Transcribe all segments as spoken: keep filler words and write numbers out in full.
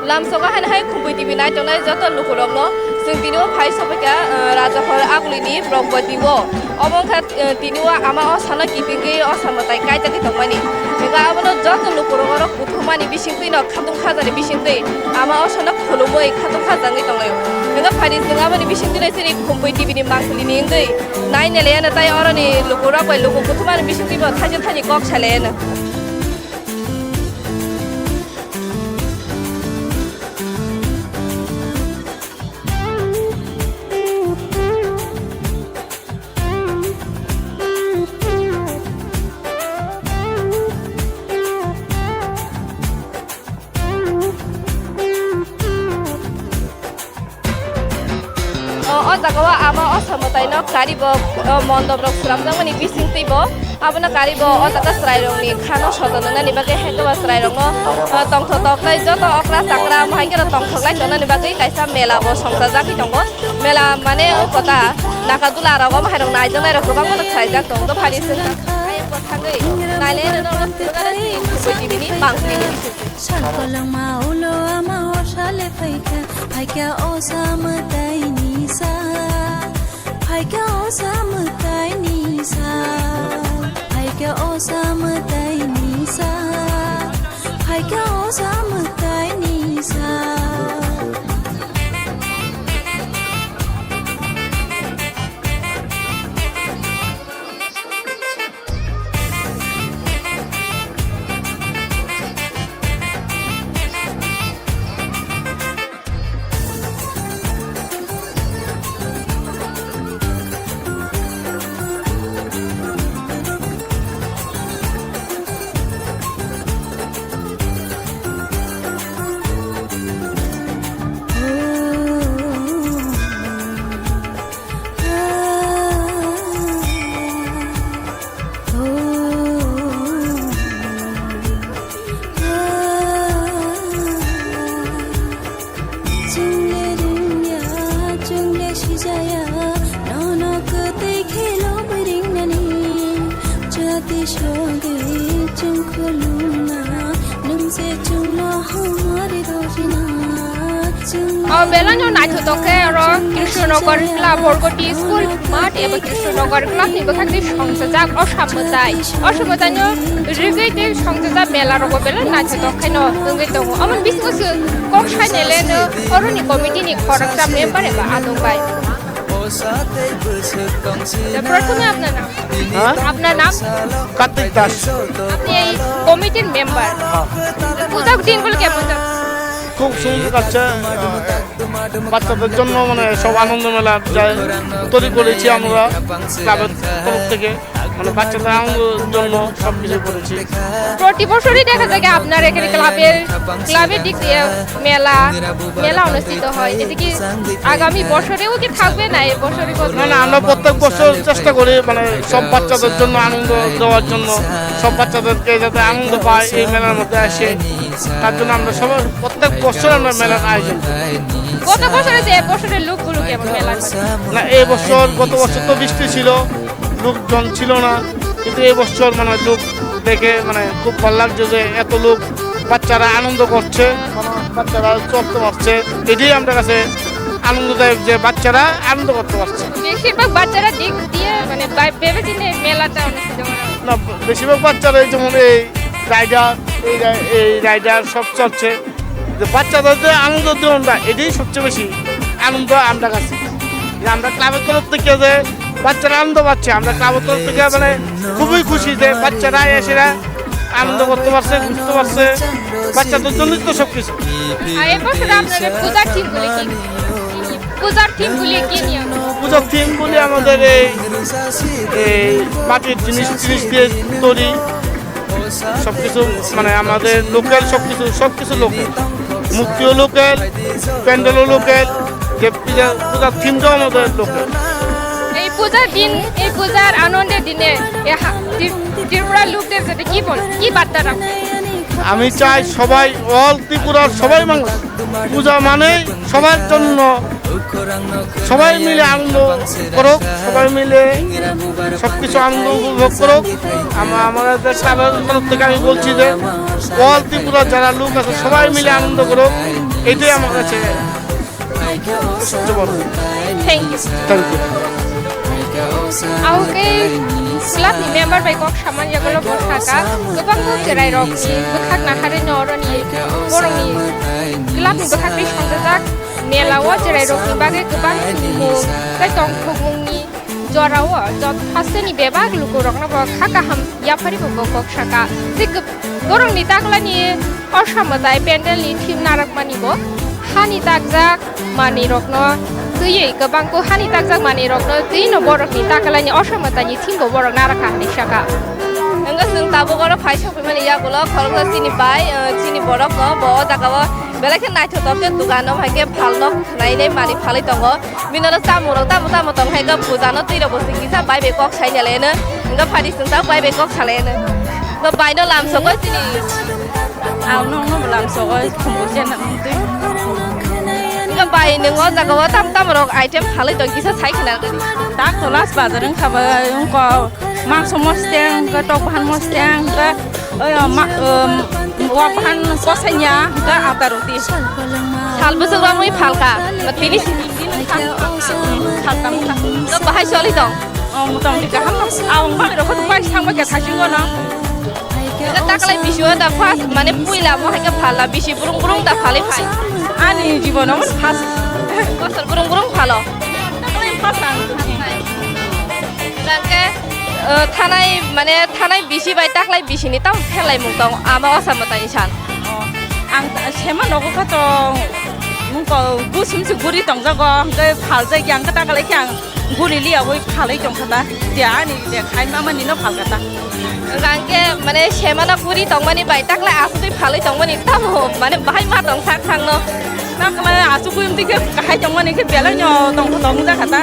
Lamsogo haino hai Khumpui T V naitongnai joto lukurokno chwng tini o phai sophaikha, eh, Rajahor Agulini Brahmabati o. Omo wngkha, eh, tini o ama osano kitingwi osa mwtai kaijagwi tongmani. Hwnkhe abono joto lukurok oro kuthumani bisingtwino khatung khajani bisingtwi ama osano khulumwi khatung khajagwi tonglaio. Hwnkhe phaidi chwng aboni bisingtwino chini Khumpui T V ni mangpili ni wngwi nai neleiyano tei oroni lukurok bai luku kuthumani bisingtwibo thaisa thaini kok salaiano. O, o jaga o ama osa mwtaino karibo, o, mondop rok swnamjakmani bisingtwi bo abono karibo o jaga chwrairokni khano sotonani bagwi haikhe ba chwrairokno, o, tongthok toknai joto okra chakra omo haikhe tongthok lai tongnani bagwi kaisa mela bo songchajagwi tongo. Mela mane o kota naka dula rok omo hairok naijaknai rok kwbangma no khlaijak tongo. Dophani chwng ayuk bo thangwi nailai rwna ulo phunukha na chini Khumpui T V ni mangpili ni. Sal kolongma ulo ama hor sale phaikha, phaikha osa mwtaini sa, phaikha osa mwtaini sa, phaikha osa mwtaini sa, phaikha osa mwtaini sa. Chwngle rwngya, chwngle sijaya, nono kwtwi khe lobwi ringnani. Jati sogwi chwng khulumna, nwng se chwngno hamari rwrwna. O belai no naithotok khe oro Krishnanagar Club, Borgoti School math eba Krishnanagar Club ni bwkhak twi songchajak o samwtai. O samwtai no rigwi tei songchajak mela rogo belai naithotok khe no wngwi tongo. Omo ni bisingo se kok sainele no oro ni committee ni khoroksa member eba adong bai. তো প্রথমে আপনার নাম? হ্যাঁ? আপনার নাম? কার্তিক দাস। আপনি এই কমিটির মেম্বার। হ্যাঁ। পূজা দিনগুলো কেমন যাচ্ছে? খুব সুন্দর যাচ্ছে। আহ, বাচ্চাদের জন্য মানে সব আনন্দ মেলা যায় তৈরি করেছি আমরা ক্লাবের তরফ থেকে। মানে বাচ্চাদের আনন্দের জন্য সবকিছু করেছি। প্রতি বছরই দেখা যায় কি আপনার এখানে ক্লাবের, ক্লাবের দিক দিয়ে মেলা, মেলা অনুষ্ঠিত হয়। এতে কি আগামী বছরেও কি থাকবে না এই বছরই বন্ধ? না, না, আমরা প্রত্যেক বছর চেষ্টা করি মানে সব বাচ্চাদের জন্য আনন্দ দেওয়ার জন্য, সব বাচ্চাদেরকে যাতে আনন্দ পায় এই মেলার মধ্যে আসে, তার জন্য আমরা সবাই প্রত্যেক বছর আমরা মেলার আয়োজন করি। গত বছরে যে বছরের লোকগুলো কেমন মেলার মধ্যে? না, এই বছর, গত বছর তো বৃষ্টি ছিল, লোকজন ছিল না, কিন্তু এই বছর মানে লোক দেখে মানে খুব ভালো লাগছে যে এত লোক, বাচ্চারা আনন্দ করছে, বাচ্চারা চড়তে পারছে, এটাই আমরা কাছে আনন্দদায়ক যে বাচ্চারা আনন্দ করতে পারছে। বেশিরভাগ বাচ্চারা দিক দিয়ে মানে বা-, ভেবেচিন্তে মেলাটা অনুষ্ঠিত করা হয়। না, বেশিরভাগ বাচ্চারা এই যেমন এই রাইডার, এই রা-, এই রাইডার সব চড়ছে, যে বাচ্চাদের যে আনন্দ দেওয়া আমরা, এটাই সবচেয়ে বেশি আনন্দ আমরা কাছে। যে আমরা ক্লাবের তরফ থেকে যে বাচ্চারা আনন্দ পাচ্ছে, আমরা ক্লাবের তরফ থেকে মানে খুবই খুশি যে বাচ্চারা এসে এরা আনন্দ করতে পারছে, ঘুরতে পারছে, বাচ্চাদের জন্যই তো সবকিছু। আর এই বছর আপনাদের পূজার থিম গুলি কি? পূজার থিম গুলি কি নিয়ে? পূজার থিম গুলি আমাদের এই, এই মাটির জিনিস, জিনিস দিয়ে তৈরি, সবকিছু মানে আমাদের লোকাল, সবকিছু, সবকিছু লোকাল, মূর্তিও লোকাল, প্যান্ডেলও লোকাল, যে পূজা, পূজার থিমটাও আমাদের লোকাল। এই পূজার দিন, এই পূজার আনন্দের দিনে এ হা-, ত্রি-, ত্রিপুরার লোকদের সাথে কি বল, কি বার্তা রাখবেন? আমি চাই সবাই, অল ত্রিপুরার সবাই মানুষ পূজা মানে সবার জন্য, সবাই মিলে আনন্দ করুক, সবাই মিলে সবকিছু আনন্দ উপভোগ করুক। আমা-, আমাদের ক্লাবের তরফ থেকে আমি বলছি যে অল ত্রিপুরা যারা লোক আছে সবাই মিলে আনন্দ করুক। এইটাই আমার কাছে সবচেয়ে বড়। Thank you. Thank you. Ahokhe club ni member bai kok samani yagulo bo sakha, kwbangma cherai rok ni bwkhak naharwi no oroni borok ni club ni bwkhak tei songjak mela o cherai rok ni bagwi kwbang thumung tei tongthokmung ni jorao jot hasteni bebak lukurokno bo kha kaham yapharwi bo kok saka. Tei kw-, borokni taklani osamwtai pandalni thim narakmani bo hani takjak manwirokno twiwi kwbangkuk hani takjak manwirokno twino borokni taklani osamwtaini thim bo borok narakha hinwi saka. Wngkha chwng tabuk oro phai sokphaimani yagulo khoroksa chini bai, eh, chini borokno bo o jagao belai khe naithotok khe dukano hai khe phalno khwnainai manwi phalwi tongo. Bini oro chamungrok tamo tamo tong hai khe bujano twi rok bo se kisa bai bai kok sai nalai no. Hingke phadi sung ta bai bai kok salai no. Hingke bai no lam sogoi tini. Ang nong no lam sogoi khumbu chen twi. Hingke bai nung o jaga o tamo tamo rok item phalwi tong kisa sai khna. Tak to last bazar wng kha ba wng ko mangso mosteng hingke tok bahan mosteng hingke Oi, ma, um, wak bahan kosanya, ga ada roti. Sal bwswk romwi phalka, ma tini si. Phalka, phalka. Ga bahai soli tong. Oh, mutong di kaham no. Awang bang rokho tu pai sang ba kya thajing go no. Ga taklai bisi o da first, mane puila mo hai ga phala, bisi burung burung da phali phai. Ani jibono mo first. Kosor burung burung phalo. Taklai first ang. Hingke, eh, thanai, mane, thanai bisi bai taklai bisini tamo pherlaimung tong, ama osa mwtaini san. Oh, ang ta-, sema nogo kha tong, mungko gusum se guri tongjago, hingke phaljak ya, hingke taklai khe ang guri liya, oi phalwi tongkha ta, je ani je khai mama nino phalka ta. Hingke, mane, semano guri tongmani bai taklai asugwi phalwi tongmani tamo, mane, bahai ma tong sak sakno. Taklai asugwi wngtwi khe kahai tongmani khe belai no tongkha tong jakha ta.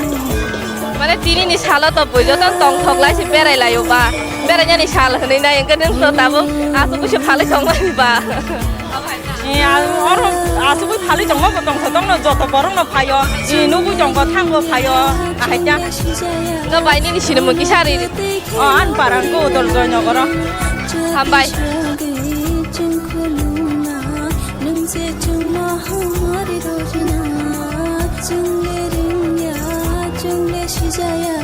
Mane tini ni salo to bui joto tongthok lai se berai lai o ba. Berai yani sal hwnwi nai hwnkhe nwng to tabuk asugwi se phalwi tongmani ba. Eh, a-, oro asugwi phalwi tongma bo tongthok tongno joto borok no phaio. Eh, nugwi tongkho thango phaio. Ahai ta. Nga bai nini sinimung kisa ri. O, an parang ko dol joy nogoro. Hambai. Nung se chungma humari rojina, chungle ringya, chungle sijaya.